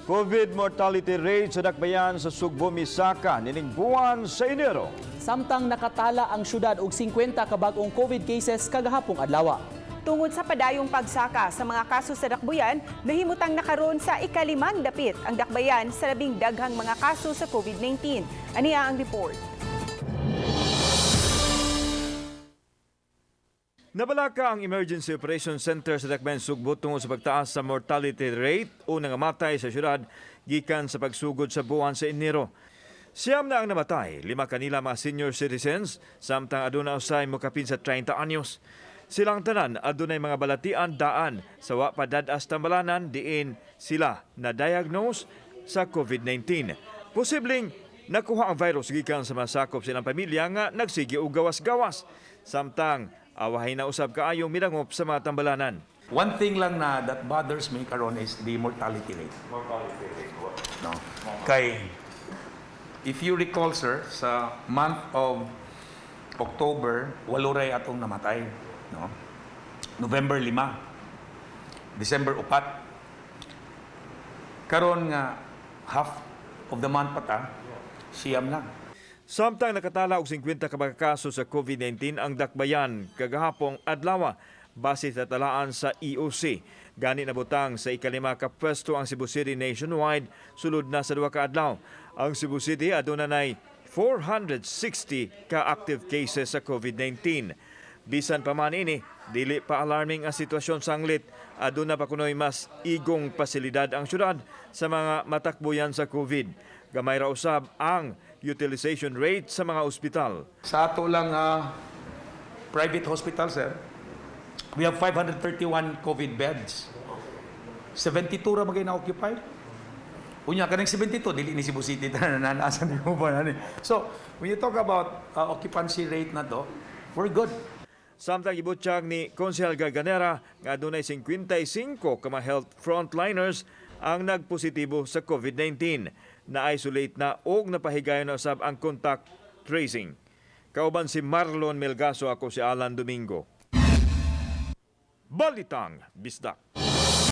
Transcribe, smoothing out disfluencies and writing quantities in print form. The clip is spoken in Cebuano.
COVID mortality rate sa Dakbayan sa Sugbo misaka nining buwan sa Enero. Samtang nakatala ang syudad og 50 ka bag-ong COVID cases kagahapong adlaw. Tungod sa padayong pagsaka sa mga kaso sa Dakbuyan, nahimutang nakaron sa ikalimang dapit ang Dakbayan sa labing daghang mga kaso sa COVID-19. Aniya ang report. Nabalaka ang Emergency Operations Center sa Dakbayan Sugbo tungod sa pagtaas sa mortality rate o nangamatay sa syudad gikan sa pagsugod sa buwan sa Enero. 9 na ang namatay, 5 kanila mga senior citizens, samtang aduna usay mokapin sa 30 anyos. Silang tanan adunay mga balatian daan sa wa pa dad-as tambalanan diin sila na diagnose sa COVID-19. Posibleng nakuha ang virus gikan sa masakop silang pamilya nga nagsige og gawas-gawas. Samtang awahay na usab kaayong midangop sa mga tambalanan. One thing lang na that bothers me karon is the mortality rate. Mortality rate. No. Kay if you recall, sir, sa month of October, 8 ray atong namatay, no? November, 5. December, 4. Karon nga half of the month pa ta, 9 na. Samtang nakatala og 50 ka mga kaso sa COVID-19 ang Dakbayan kagahapong adlaw base sa talaan sa EOC. Gani nabutang sa 5 ka pwesto ang Cebu City nationwide sulod na sa 2 ka adlaw. Ang Cebu City aduna nay 460 ka active cases sa COVID-19. Bisan pa man ini, dili pa alarming ang sitwasyon sanglit. Aduna pa kunoy mas igong pasilidad ang syudad sa mga matakbuyan sa COVID. Gamay ra usab ang utilization rate sa mga ospital. Sa ato lang private hospital, sir, we have 531 COVID beds. 72 ra magay na-occupy. Unya, kaning 72, dili ni Cebu City tanan, asa ni mo ba nani. So, when you talk about occupancy rate na to, we're good. Samtang ibutyag ni Konsehal Garganera nga adunay 55 ka mga health frontliners ang nagpositibo sa COVID-19. Na-isolate na og napahigayon na usab ang contact tracing. Kauban si Marlon Melgaso, ako si Alan Domingo. Balitang Bisdak.